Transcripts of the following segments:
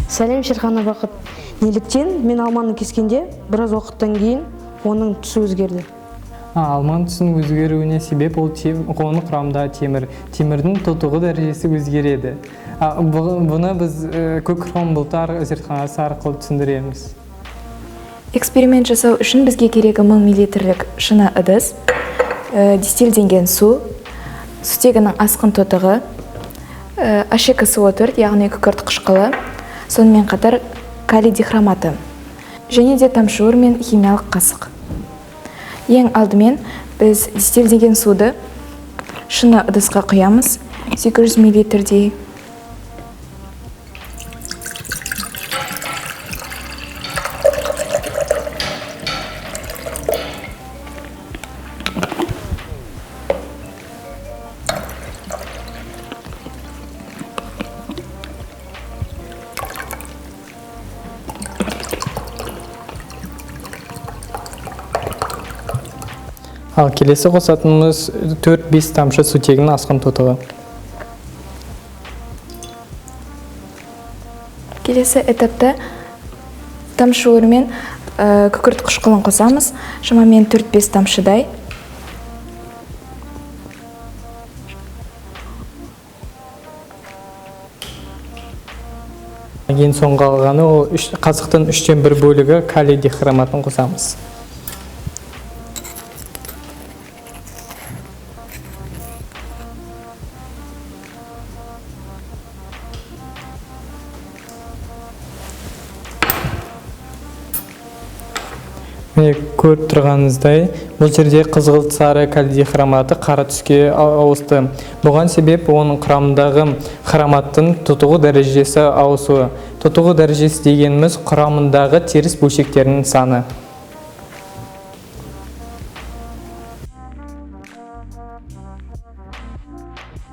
Сәлем, Шерхана Бақыт. Неліктен мен алманы кескенде біраз уақыттан кейін оның түсі өзгерді? Алманың түсінің өзгеруіне себеп ол оның құрамындағы темір. Темірдің тотығы дәрежесі өзгереді. Бұны біз көк хром бұлтар зертханасы арқылы түсіндіреміз. Эксперимент жасау үшін бізге керегі 1000 миллилитрлік шыны ыдыс, дистилденген су, сутегінің асқын тотығы, H2SO4, яғни күкірт қышқылы, сонымен қатар калий дихроматы және де тамшуыр мен химиялық қасық. Ең алдымен біз дистилденген суды шыны ыдысқа құямыз, 800 миллилитрдей. Ал келесі қосатынымыз 4-5 тамшы сутегінің асқын тотығы. Келесі этапта тамшуыр мен күкірт қышқылын қосамыз, шамамен 4-5 тамшыдай. Ең соңғы қалғаны ол қасықтың үштен бір бөлігі калий дихроматын қосамыз. Міне, көріп тұрғаныңыздай, бұл жерде қызғылт сары калий дихроматы қара түске ауысты. Бұған себеп оның құрамындағы хроматтың тотығу дәрежесі ауысуы. Тотығу дәрежесі дегеніміз құрамындағы теріс бөлшектерінің саны.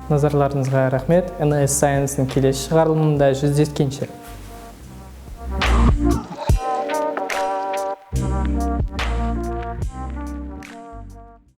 Назарларыңызға рахмет. NS Science-ның келесі шығарылымында жүздескенше.